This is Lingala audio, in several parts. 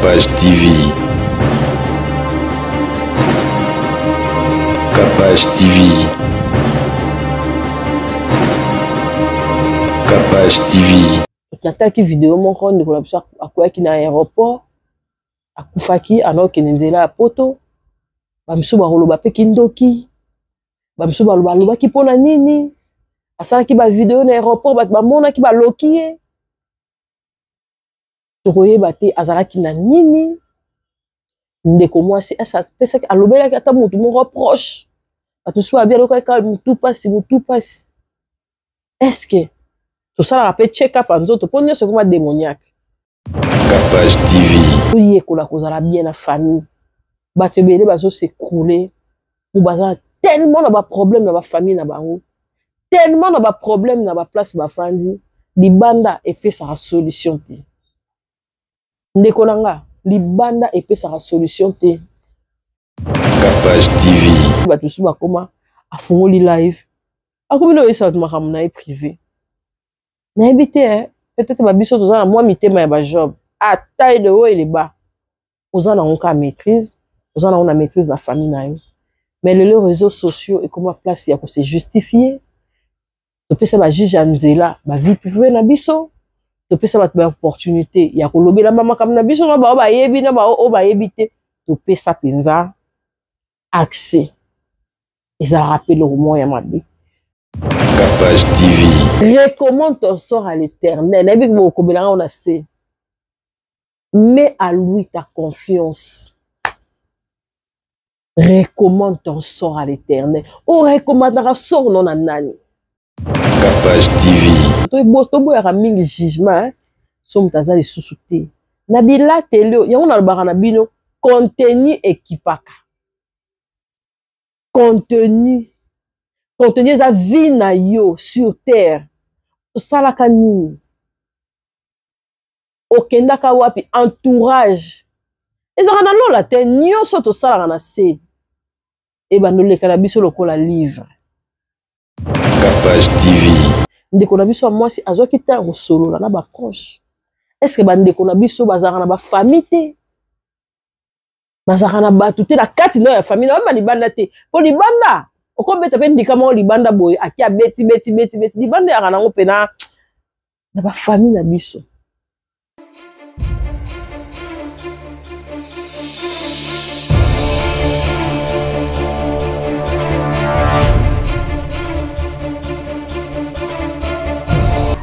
Capage TV. Capage TV. Capage TV. Natalaki video moko ndeko na biso akweyaki na aéroport akufaki anaokende nzela ya poto bamisusu bakoloba mpe kindoki bamisusu baloba alobaki mpo na nini asalaki bavideo na aéroport bato bamonaki baloki ye tokoyeba te azalaki na nini ndeko mwasi apesaki alobelaki ata motu moko proche bato mosusu babi alokaki kaka motu mpasi motu mpasi estce tosalaka mpe check up ya nzoto mpo nyonso ekoma démoniaque Capage TV. Toyekola kozala bien na famille. Bato ebele bazo s'écrouler po baza tellement na ba problème na ba famille na bango. Tellement na ba problème na ba place bafandi. Libanda epesaka solution te. Ndeko na nga, libanda epesaka solution te. Capage TV. Bato mosusu bakoma afungoli live akomi na oyebisa bato makambo na ye privé. Nayebi te eh, peut-être ba biso toza na mwa mitema ya ba job ata le haut et le bas oza nango kaka maîtrise oza nango na maîtrise na famille na yo mais lelo réseaux sociaux ekoma place ya kose justifier topesa ba juge ya nzela ba vie privée na biso topesa bato ba opportunité ya kolobelama makambo na biso na bao bayebi na bao oyo bayebi te topesa mpenza accès ezalaka mpe eloko moko ya mabe Capage TV. Recommande ton sort à l'éternel. Nayebi ke bokokomela nga na se. Mets à lui ta confiance. Recommande ton sort à l'éternel. O recommandaka sort no na nani? Capage TV. Toboyaka mingi jugement hein? So moto aza lisusu te. Na bilateli oyo, yango nalobaka na bino, contenu ekipaka. Contenu. Contenu eza vie na yo sur terre. Osalaka nini? Okendaka wapi? Entourage. Ezalaka na lola te, nyonso tosalaka na se. Ebanda oleka na biso lokola livre. Capage TV. Ndeko na biso ya mwasi azwaki temps ya kosolola na ba proche. Est-ce que bandeko na biso bazalaka na ba famille te? Bazalaka na bato te na kati na ya famille, na ba libanda te. Po libanda okobeta pe ndika moko libanda boye, aki abeti beti beti beti libanda yaka nango pe na ba famille na biso.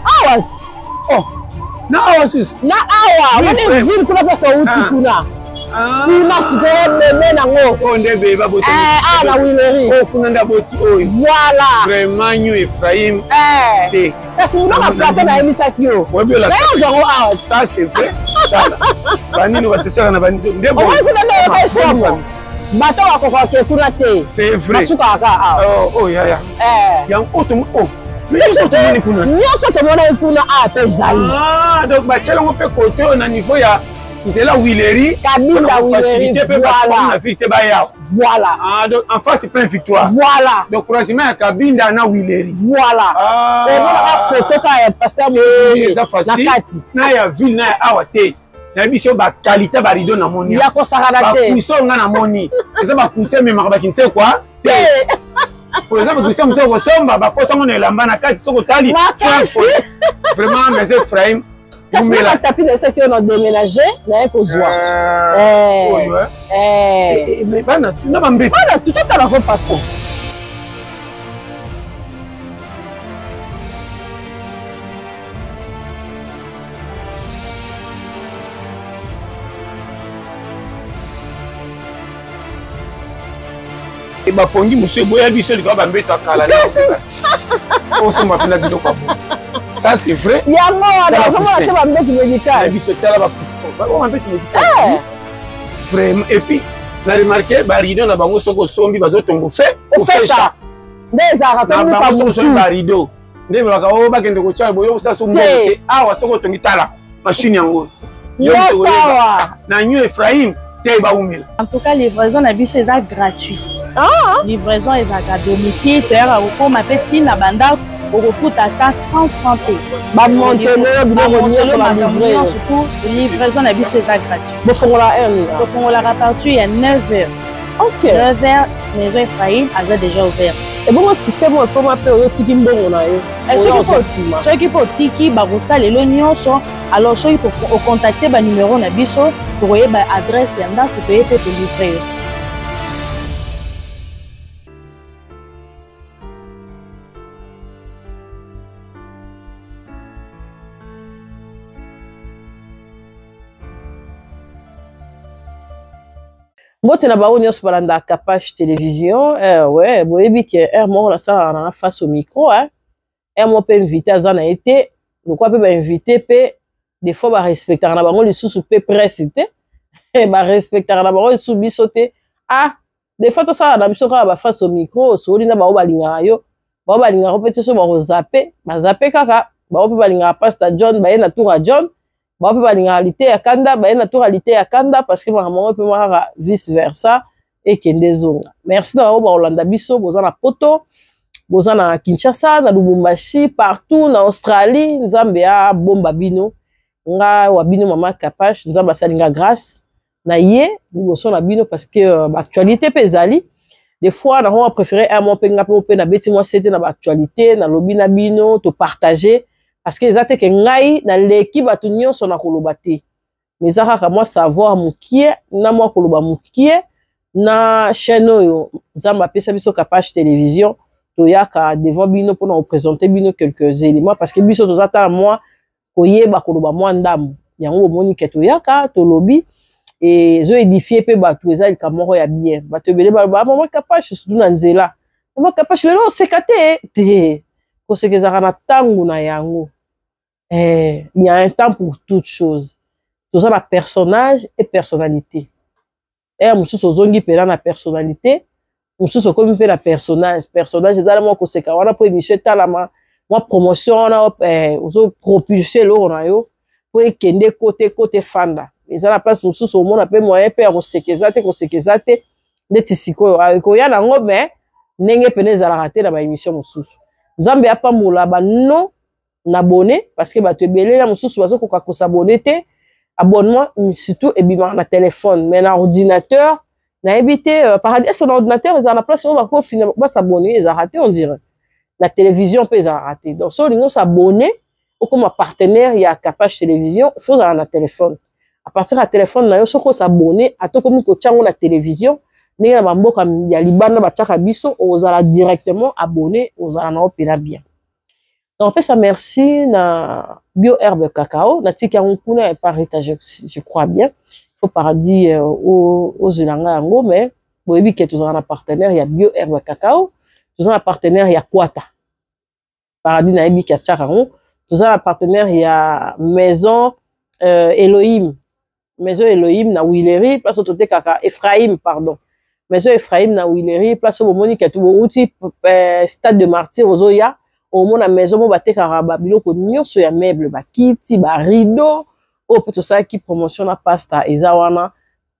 Awa oh na awa sis na awa wani ville kuna place outi kuna kuna sikoyo bebe nango oyo nde bebe aboti awa na wileri oyo kuna nde aboti oyo voilà vraiment new Ephraim te kasi biloko ya plateau nayebisaki yo naye ozwa yango awa ça c'est vrai tala banini bato tiaka na banini nde omoni kuna nde oyoka esomo bato bakoka ke kuna te c'est vrai basukaka kaka awa oh yaya yango oyo oh tomoni kuna nyonso tomonaki kuna awa mpe ezali donc batiela yango mpe kote oyo na niveau ya nzela Willery Kabinda Willery voilà na ville te baya voilà ah donc en face plein victoire voilà donc croisement ya Kabinda na Willery voilà ah omonaka photo ka ya pasteur Moïse eza facile na kati na ya ville na ya awa te na biso ba qualité ba rideau na moni ya kosakana te ba coussin nga na moni eza ba coussin memaka ba kinse quoi te po eza ba coussin mosusu kosomba bakosa ngo na elamba na kati soki otali vraiment mais Ephraim kasi na batapi na esaki oyo na déménage naye kozwa bana na bambeto bana totala ko pasteur bapongi mosusu eboya biso likolo bambeto ya kala osomba mpena biloko ya bo ça c'est vrai yango wana ozomona te bambeto médical biso tala bambeto médical vraiment et puis na remarke barideau na bango soki osombi bazotonga ofe ofesha nde ezalaka tobuka mutu barideau nde balaka o bakende kotya boye osala so mbongo te awa soki otongi tala machine yango yosawa na new Ephraim te baumela en tout cas livraison na biso eza gratuit ah. Livraison ezalaka domicile toyaka kokóma mpe ntina bandako. Okofuta ata 100 francs te. Bamontelo biloko nyonso, balivre nyonso, tout livraison na biso eza gratuit. Bofongola heure? Tofongolaka partir ya 9 heures. 9 heures, Maison Ephraim aza déjà ouvert. Ebongo système oyo ekoma mpe oyo otiki mbongo na yo? Soki mpo otiki, bakosalela nyonso. Alors soki ocontacte banumero na biso, tokoyeba adresse ya ndako, toye mpe tolivre yo. Mbote na bango nyonso balandaka Capage Télévision. Ouais, boyebi ke heure moko nasalaka nanga face au micro, hein. Heure moko mpe invité aza na ye te, lokwa mpe bainvité mpe des fois barespectaka na bango lisusu mpe presse te, barespectaka na bango lisusu biso te. Ah, des fois tosalaka na biso kaka baface au micro, osoli na bango, balingaka yo, bango balingaka mpe te. So bakozape, bazape kaka. Bango mpe balingaka Pasteur John, baye na tour ya John. Bango mpe balingaka lite ya kanda, baye na tour ya lite ya kanda, parce que makambo yango mpe kaka vice versa, ekende ezonga. Merci na bango bakolanda biso. Boza na Poto, boza na Kinshasa, na Lubumbashi, partout na Australie, Nzambe abomba bino. Nga wa bino mama Kapash, Nzambe asali nga grâce na ye liboso na bino, parce que baactualité mpe ezali. Des fois nango préféré un mois mpe nga mpe nabeti mwa sete na baactualité, nalobi na bino, topartage, parce que eza te ke ngai naleki bato nyonso na koloba te, mais eza kaka mwa savoir mokie na mwa koloba mokie na chaîne oyo Nzambe apesa biso, Capage Télévision. Toyaka devant bino mpona koprésente bino quelques éléments, parce que biso toza tala mwa koyeba koloba mwa ndambo. Yango bomoni ke toyaka, tolobi, ezoédifie mpe bato. Eza likambo moko ya bien. Bato ebele baloba: "Mama Kapashe, surtout na nzela, mama Kapashe, lelo oseka te." Te, koseka ezalaka na ntango na yango. Il y a un temps pour toute chose. Toza na personnage et personnalité. Ere mosusu ozongi mpena na personnalité, mosusu okomi mpe na personnage. Personnage ezala mwa koseka wana mpo émission etalama, mwa promotion wana, ozopropulse eloko na yo mpo ekende kote kote fanda. Eza na place mosusu omona mpe moyen mpe ya koseka eza te, koseka eza te. Ndeti sikoyo ekoya nango, mais ndenge pene ezalaka te na baémission mosusu. Nzambe apambola bano abonné, parce que bato ebele na mosusu bazokoka kos'abonner te. Abonnement surtout ebimaka na téléphone, mais na ordinateur nayebi te. Paradis na ordinateur ezala na place oyo bakofina bas'abonner, ezalaka te. On dirait na télévision mpe ezalaka te. Donc so olingi os'abonner, okóma partenaire ya Capage Télévision, faut ozala na téléphone. À partir ya téléphone na yo, soki os'abonner, ata okomi kotia yango na télévision ndenge na bamboka ya libanda batiaka biso, ozala directement abonné, ozala na yo mpena bien. Donc opesa merci na Bio Herbe Cacao. Natiki yango kuna epa Rita, je crois bien. Faut Paradis ozela nga yango. Mais boyebi ke tozala na partenaire ya Bio Herbe Cacao, toza na partenaire ya Kwata. Paradis nayebi ke atiaka yango. Toza na partenaire ya Maison Elohim, Maison Elohim na Willery, place oyo totekaka Ephraim, pardon, Maison Ephraim na Willery, place oyo bomoni ke bouti Stade de Martyr, ozoya, omona maison mo batekaka babiloko nyonso ya meuble, bakiti, barideau oyo mpe tosalaki promotion na pasta. Eza wana,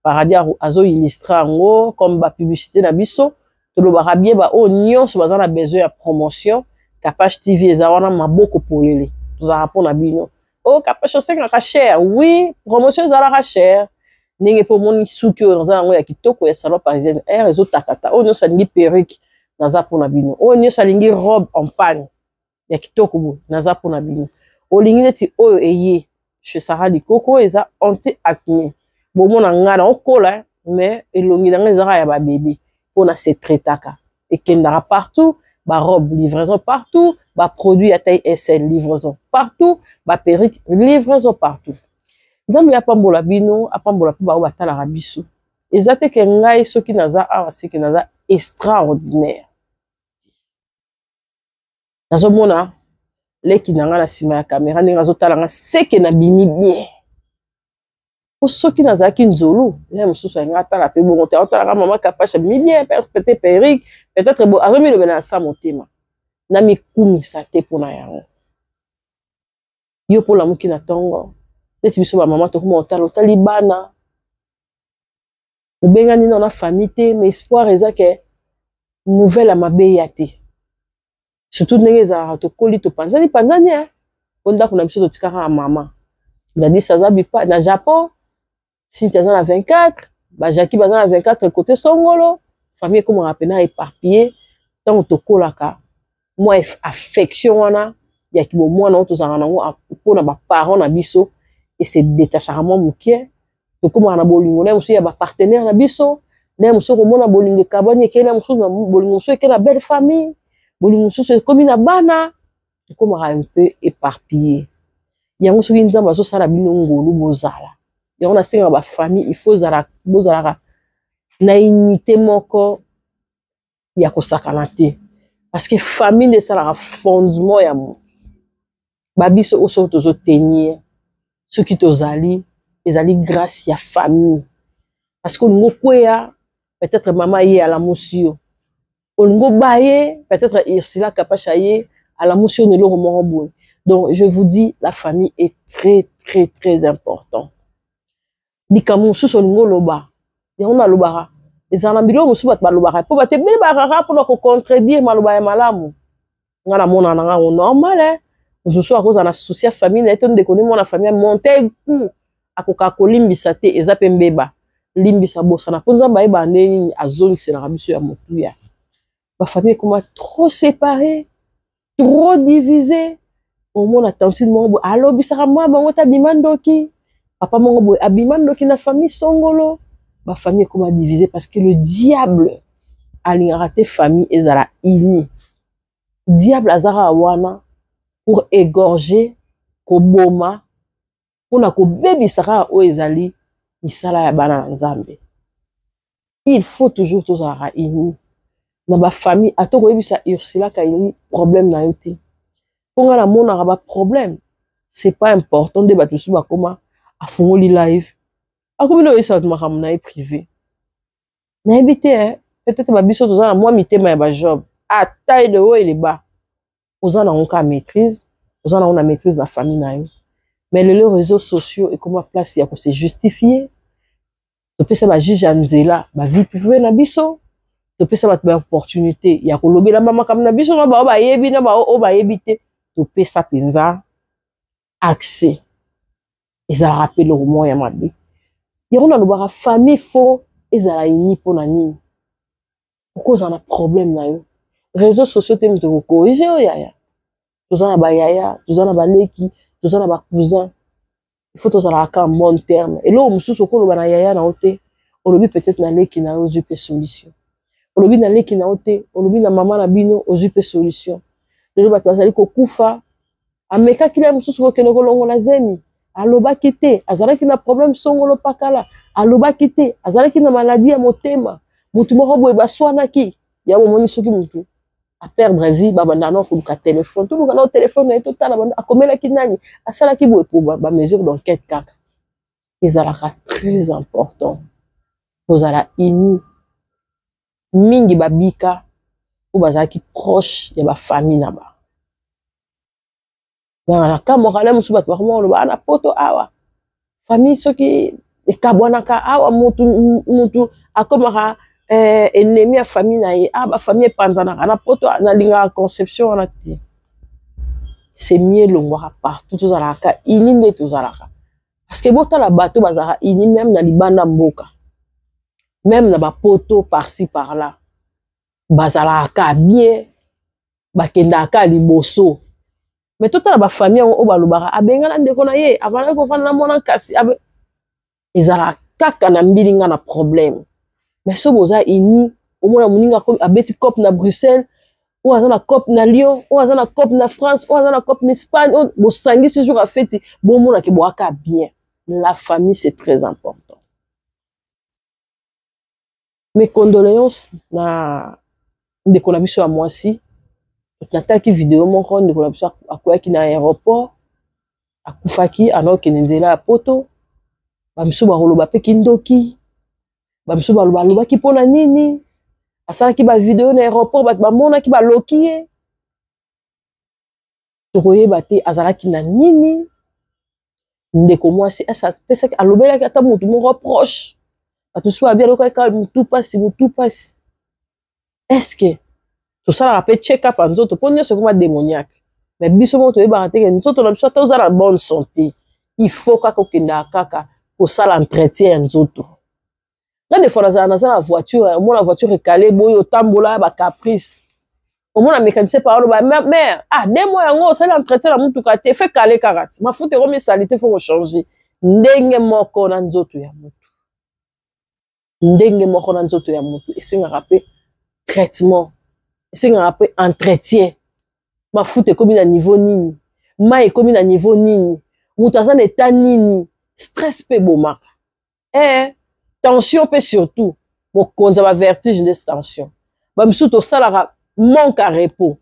Paradis azoillustre yango comme bapublicité na biso. Tolobaka bien, baoyo nyonso baza na besoin ya promotion, Capage TV eza wana, maboko polele, tozalaka mpona bino. Oyo Capage osengaka cher, oui, promotion ezalaka cher. Ndenge mpe omoni suki oyo naza yango ya kitoko ya Salon Parisienne Air ezotakata. Oyo nyonso alingi perruque, naza mpona bino. Oyo nyonso alingi robe en pagne ya kitoko boye, naza mpona bino. Olingi neti oyo eye chez Sara Likoko, eza anti acné. Bomona ngai na okola, mais elongi na ngai ezaka ya babebe mpona se traitaka, ekendaka partout. Barobe livraison partout, baproduit ya taille SL livraison partout, baperruque livraison partout. Nzambe apambola bino, apambola mpe bango batalaka biso. Eza te ke ngai soki naza awa seke naza extraordinaire. Nazomona leki na ngai na nsima ya kamera ndenge azotala nga, seke nabimi bien. Po soki nazalaki nzolu le mosusu, alinga atala mpe bongo te. Aotalaka mama Kapashe abimi bien, peut-être perruque, peut-être azomilobela na sa motema. Namikumisa te mpona yango. Yo mpo olamuki na ntongo, neti biso bamama tokoma otala, otali bana, obengani nano na famille te, mais espoir eza ke nouvelle ya mabe ya te. Surtout ndenge ezalaka, tokoli, topanzani panzani, eh. Po ndako na biso totikaka ya mama Gladys aza bipa na Japon, Cynthia aza na 24, bajaki baza na 24 kote songolo. Famille ekomaka mpena éparpillé ntango tokolaka. Mwa affection wana ya kibomwana oyo tozalaka nango mpona baparent na biso ese détachaka mwa moke. Tokomaka na bolingo na ye mosusu ya bapartenaire na biso, na ye mosusu komona bolingo ekabwani, ekei na mosusu, na bolingo mosusu ekei na belle famille, bolingo mosusu ekomi na bana, ekomaka un peu éparpillé. Yango soki Nzambe azosala bino ngolu, bozala yango. Nasengaka bafamille, il faut bozalaka na unité moko ya kosakana te, parce que famille nde esalaka fondement ya moto. Babiso oyo soki tozotenir, soki tozali, ezali grâce ya famille, parce que olingi okweya, peut-être mama ye alamusi yo. Olingi obaye, peut-être Ursula Kapasha ye alamusi yo na eloko moko boye. Donc je vous dis, la famille est très très très important. Likambo mosusu olingi oloba, yango nalobaka, ezala na biloko mosusu bato balobaka mpo bato ebele bakaka mpona kocontredire maloba ya malamu. Nga namona na ngango normal, eh. Mosusu akozala na souci ya famille na ye to ndeko nde mwana famille monte ku akoka kolimbisa te, eza mpe mbeba. Limbisa, bosana, mpo Nzambe ayeba nde nini azongiselaka biso ya motuya. Bafamille ekoma trop séparé, trop divisé. Omona tantine moko boye alobisaka mwa bango te, abima ndoki, papa moko boye abima ndoki na famille songolo. Bafamille ekoma divisé parce que le diable alingaka te famille ezala unie. Diable aza kaka wana pour égorger, koboma, mpona kobebisa kaka oyo ezali misala ya bana na Nzambe. Il faut toujours tozalaka uni na bafamille. Ata koyebisa Ursula Kaili problème na yo te, mpo nga namonaka baproblème, c'est pas important. Nde bato mosusu bakoma, afungoli live, akomi na oyebisa bato makambo na ye privé. Nayebi te, eh? Peut-être babiso toza na mwa mitema ya bajob, ata le haut et le bas, oza nango kaka maîtrise, oza nango na maîtrise na famille na yo. Mais lelo réseaux sociaux ekoma place ya kose justifier. Topesa bajuge ya nzela bavie privée na biso, topesa bato baopportunité ya kolobelama makambo na biso, na bao bayebi, na bao oyo bayebi te. Topesa mpenza accès, ezalaka mpe eloko moko ya mabe. Yango nalobaka, famille faut ezala uni. Mpona nini? Okozala na problème na yo, réseaux sociaux te moto ekocorriger oyo. Yaya, toza na bayaya, toza na baleki, toza na bacousin, il faut tozalaka kaka bon terme. Eloko mosusu okoloba na yaya na yo te, olobi peut-être na leki na yo, ozwi mpe solution. Olobi na leki na yo te, olobi na mama na bino, ozwi mpe solution. Lelo bato bazali kokufa, amekaki na mosusu kokende kolongola zemi, alobaki te azalaki na problème songolo pakala, alobaki te azalaki na maladie ya motema, motu moko boye baswanaki. Ya bomoni, soki motu aperdre vie, babanda na koluka telefone, toluka na telefone na ye, totala akomelaki nani, asalaki boye, po bamesure d'enquête kaka. Ezalaka très important kozala uni. Mingi babika po bazalaki proche ya bafamille na bango. Na kamwaka le mosusu bato bakoma koloba na Poto awa, famille soki ekabwanaka awa, mutu mutu akomaka ennemi ya famille na ye. Ah, bafamille epanzanaka na Poto. Nalingaka conception wana te. C'est mieux elongwaka partout, tozalaka uni nde tozalaka, parce que botala bato bazalaka uni même na libanda mboka, même na bapoto par-ci par-là, bazalaka bien, bakendaka liboso. Mais totala bafamille yango oyo balobaka abengana ndeko na ye, avandaki kovanda na mwana nkasi, ezalaka kaka na mbilinga na problème. Mais so boza uni, omona moninga abeti cope na Bruxelles, oyo aza na cope na Lyon, oyo aza na cope na France, oyo aza na cope na Espagne, oyo bosangisi jour afeti, bomonaki boaka bien. La famille, c'est très important. Mes condoléances na ndeko na biso ya mwasi. Natalaki video moko, ndeko na biso akweyaki na aéroport, akufaki, anaokende nzela ya Poto. Bamisu bakoloba mpe kindoki, bamisu baloba alobaki mpona nini, asalaki bavideo na aéroport, bato bamonaki, baloki ye. Tokoyeba te azalaki na nini. Ndeko mwasi apesaki, alobelaki ata motu moko proche. Bato mosusu babi alokaki kaka motu pasi, motu pasi. Est-ce. Tosalaka mpe check up ya nzoto mpo nyonso ekoma démoniaque. Mais biso moko toyebaka te ke nzoto na biso, ata oza na bonne santé, il faut kaka okendaka kaka kosala entretien ya nzoto. Nga des fois nazala, naza na voiture, omona voiture ekale boye, otambola bacaprice, omona mécanicien par aloba: "Mère, ah, 2 mois yango osali entretien na mutuka te, fe kale kaka ti mafuta ekomi sali te, faut kochanger." Ndenge moko na nzoto ya mutu, ndenge moko na nzoto ya mutu, esengaka mpe traitement, esengaka mpe entretien. Mafuta ekomi na niveau nini? Mai ekomi na niveau nini? Moto aza na eta nini? Stress mpe ebomaka, tension mpe, surtout mokonzi ya bavertige nde tension. Bamisusu tosalaka manque ya repos.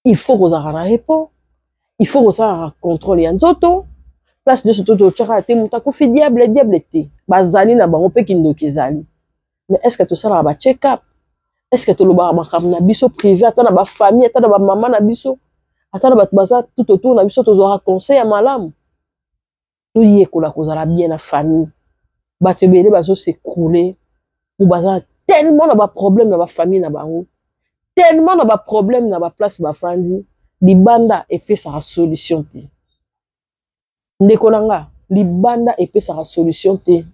Il faut kozalaka na repos, il faut kosalaka contrôle ya nzoto. Place nyonso to totyaka te moto akufi, diable, diable te, bazali na bango mpe kindoki ezali. Mais est ce que tosalaka bacheck up? Est ce que tolobaka makambo na biso privé, ata na bafamille, ata na bamama na biso, ata na bato baza tout autour na biso? Tozwaka conseil ya malamu, toyekola kozala bien na famille. Bato ebele bazos'écrouler po baza tellement na baproblème na bafamille na bango, tellement na baproblème na baplace bafandi. Libanda epesaka solution te, ndeko na nga, libanda epesaka solution te.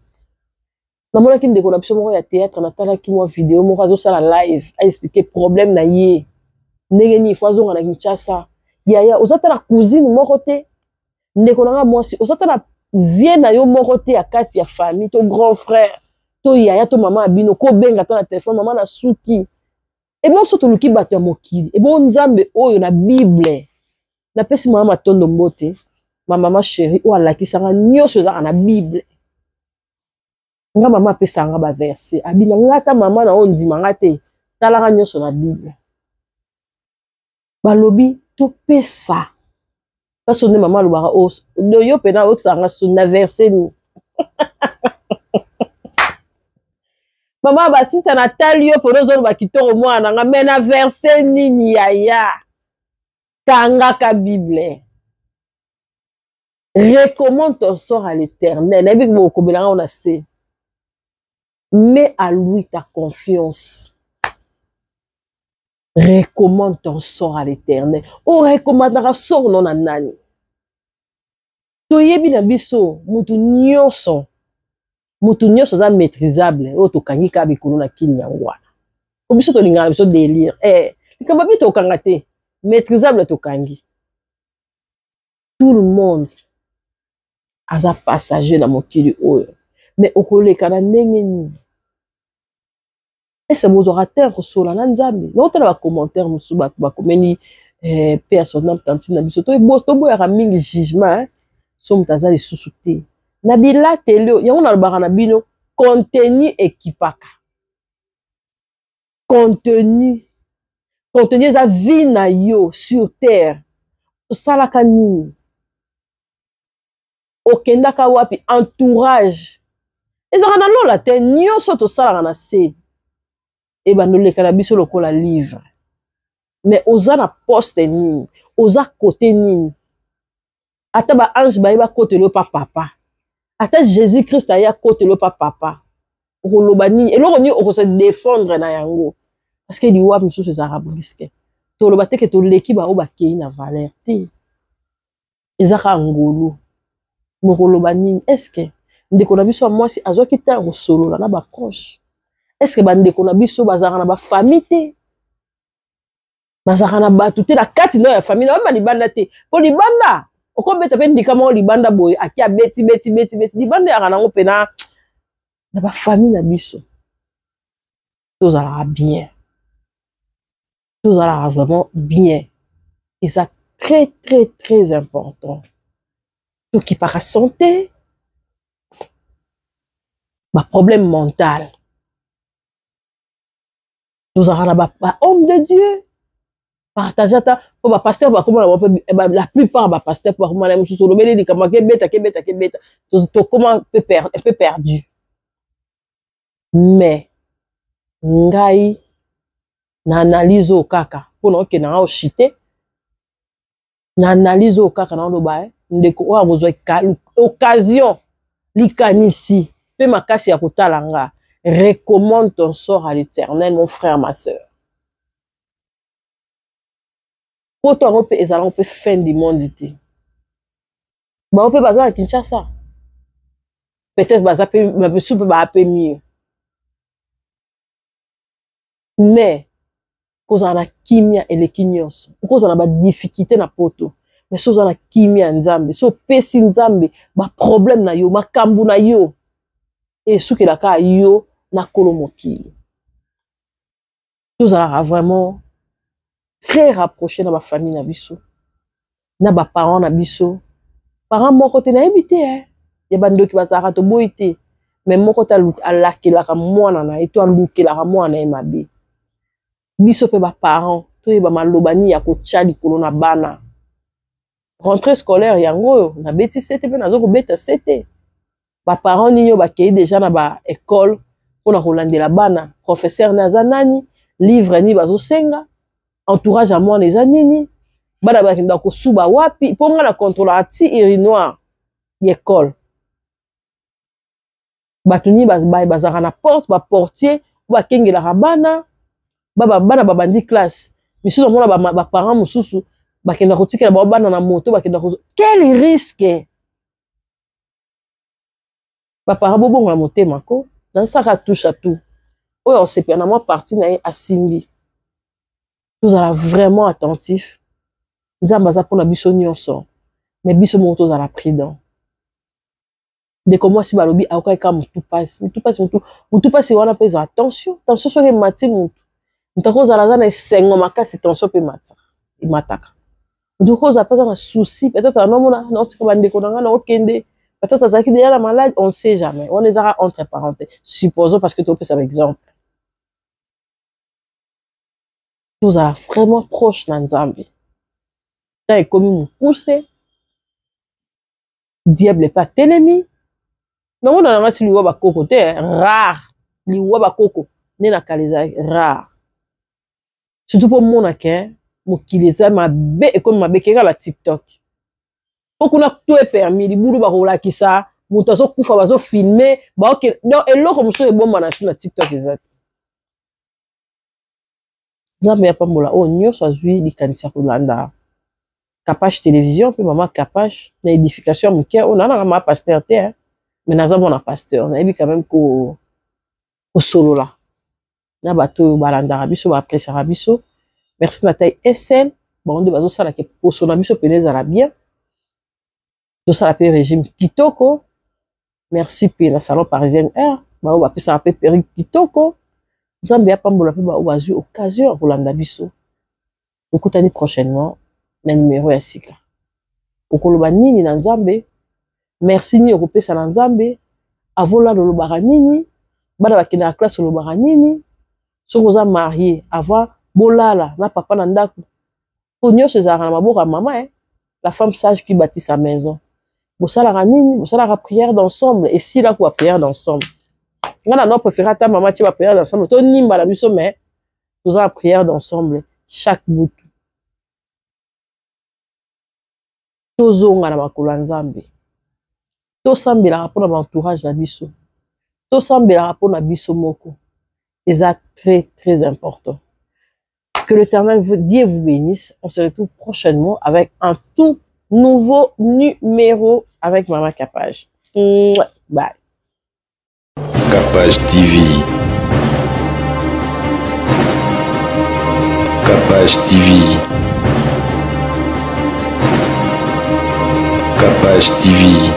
Namonaki ndeko na biso moko ya théâtre, natalaki mwa video moko, azosala live, aexpliquer problème na ye, ndenge nini faut azonga na Kinshasa. Yaya, oza ta na cousine moko te? Ndeko na nga mwasi, oza ta na vie na yo moko te ya kati ya famille, to grand frère, to yaya, to mama ya bino, kobenga ata na telefone: "Mama, na suki"? Ebongo so toluki bato ya mokili, ebongo Nzambe oyo na Bible? Napesi mama Matondo mbote, ma mama chérie oyo alakisanga nyonso ezalaka na Bible. Nga mama apesaka nga baverset, abina nga ata mama na oyo ndima nga te, talaka nyonso na Bible. Balobi topesa kaso nde mama alobaka yo mpena oyokisaka nga soni na verset nini? Mama basinta, natali yo mpona ozoloba kitoko, mwana na nga, me na verset nini? Yaya, kangaka Bible, recommande ton sort à l'Éternel. Nayebi bokobela nga na se, mets à lui ta confiance. Recommande ton sort à l'Éternel. Orecommandaka sort no na nani? Toyebi na biso mutu nyonso, mutu nyonso aza maîtrisable. Oyo tokangi kaka bikolo na kini, yango wana po biso tolingaka na biso délire. Likambo bi tokanga te, maîtrisable tokangi. Tout le monde aza passager na mokili oyo, mais okoleka na ndenge nini? Ese bozwaka te kosola na Nzambe? Naotala bacommentaire mosusu, bato bakomeni mpe ya son tantine na biso. Toboyaka mingi jugement so moto aza lisusu te na bilateli oyo. Yango nalobaka na bino, contenu ekipaka contenu. Contenu eza vie na yo sur terre. Osalaka nini? Okendaka wapi? Entourage ezalaka na lola te. Nyonso tosalaka na se ebanda oleka na biso lokola livre. Mais oza na poste nini? Oza kote nini? Ata baange baye bakotela yo pa papa, ata Jésus Christ aye akotela yo pa papa, okoloba nini? Eloko nini okose défendre na yango? Parce que liwa mosusu ezalaka brusque. Toloba te ke toleki bango, bakei na valeur te, eza kaka ngolu. Mokoloba nini? Est-ce ndeko na biso ya mwasi azwaki te ya kosolola na baproche? Est-ce bandeko na biso bazalaka na bafamille te, bazalaka na bato te na kati no ya famille? Na bayeba libanda te, mpo libanda okobeta mpe ndika moko libanda boye, aki abeti beti beti beti libanda, eyaka nango mpena na bafamille na biso. Tozalaka bien, tozalaka vraiment bien, eza très très très important. Tokipaka santé, baproblème mental. Tozalaka na bahomme de Dieu, partage ata mpo bapasteur bakoma na bango. La plupart bapasteur mpo bakoma na mosusu, olobeli likambo, akebeta kebeta kebeta, tokoma un peu perdu. Mais ngai na analyse oyo kaka mpona okende nga oshite na analyse oyo kaka, naoloba ndeko oyo akozwa occasion, likanisi mpe makasi ya kotala nga, recommande ton sort à l'Éternel, mon frère, ma sœur. Poto yango mpe ezalaka mpe fin du monde te. Bango mpe baza na Kinshasa, peut-être baza mpe misusu mpe baa mpe mieux, mais kozala na kimia eleki nyonso. Okozala na badifficulté na poto, mais so oza na kimia ya Nzambe, so opesi Nzambe baproblème na yo, makambo na yo esukelaka yo na kolo mokili. Tozalaka vraiment très rapproché na bafamille na biso, na baparent na biso. Parent moko te, nayebi te, eh, ya bandoki bazalaka, toboyi te, mais moko te alakelaka mwana na ye to alukelaka mwana na ye mabe. Biso mpe baparent toyeba maloba nini ya kotya likolo na bana. Rentrée scolaire yango oyo, nabeti sete mpe naza kobeta sete. Baparent nini oyo bakei déjà na baekole mpona kolandela bana? Professeur ne aza nani? Livre nini bazosenga? Entourage ya mwana eza nini? Bana bakendaka kosuba wapi? Mpo nga na contrôlaka ti urinoir ya ekole. Bato nini bazalaka na porte, baportier bakengelaka bana? Bana babandi classe, misusu namona baparent mosusu bakenda kotikela bao bana na moto, bakenda. Quel risque! Baparent, bobongola motema ko. Nasalaka touche à tout oyo osepela na mwa parti na ye asimbi. Tozala vraiment attentif. Nzambe aza mpona biso nyonso, mais biso moko tozala prudent. Ndeko mwasi balobi akokaki kaka motu pasi, motu pasi, motu pasi wana mpe ezala tension. Tension soki emati, motu akozala aza na esengo makasi, tension mpe emataka. Motu akozala mpe aza na souci, peut-être anomona naotika bandeko na ngai naokende, peut-être azalaki déjà na malade, on sait jamais. Wana ezaka entre parenthèses, supposons, parce que topesa baexemple. Tozala vraiment proche na Nzambe. Ntango ekomi mokuse, diable mpe atelemi. Namona nanga si liwa bakoko te, rare liwa bakoko nde na kala ezalaki rare, surtout mpo mona ke mokili eza mabe, ekomi mabe. Keka na TikTok, mpo kuna tout est permis. Libulu bakolakisa, moto azokufa bazofilme, baoke. Donc eloko mosusu ebomba na su na TikTok eza te. Nzambe apambola oyo nyonso azwi likanisi ya kolanda Capage Télévision mpe mama Capage na édification ya moke oyo. Nanaka maa pasteur te, mais naza mwana pasteur, nayebi quand même kosolola na bato oyo balandaka biso, baappréciaka biso. Merci na tai sl, bango nde bazosalaka poso na biso pene ezala bien, tosala mpe régime kitoko. Merci mpe na Salon Parisienne Air, baoyo bapesaka mpe perruque kitoko. Nzambe apambola mpe baoyo bazwi occasion ya kolanda biso. Tokutani prochainement na numero ya sika. Okoloba nini na Nzambe? Merci nini okopesa na Nzambe? Avolala olobaka nini? Bana bakendaka classe, olobaka nini? Soki oza marié, avant bolala na papa na ndako, po nyonso ezalaka na maboko ya mama, eh? La femme sage qui bâtit sa maison. Bosalaka nini? Bosalaka prière d'ensemble? Esila kuwa prière d'ensemble? Nga na no préféré ata mama tie baprière d'ensemble, tonimba na biso, mais toza na prière d'ensemble chaque butu. Tozonga na makolo ya Nzambe. Tosambelaka mpona baentourage na biso, tosambelaka mpona biso moko, eza très très important. Que l'Éternel Dieu vous bénisse. On se retrouve prochainement avec un tout nouveau numéro avec Mama Capage. Bye. Capage TV. Capage TV. Capage TV.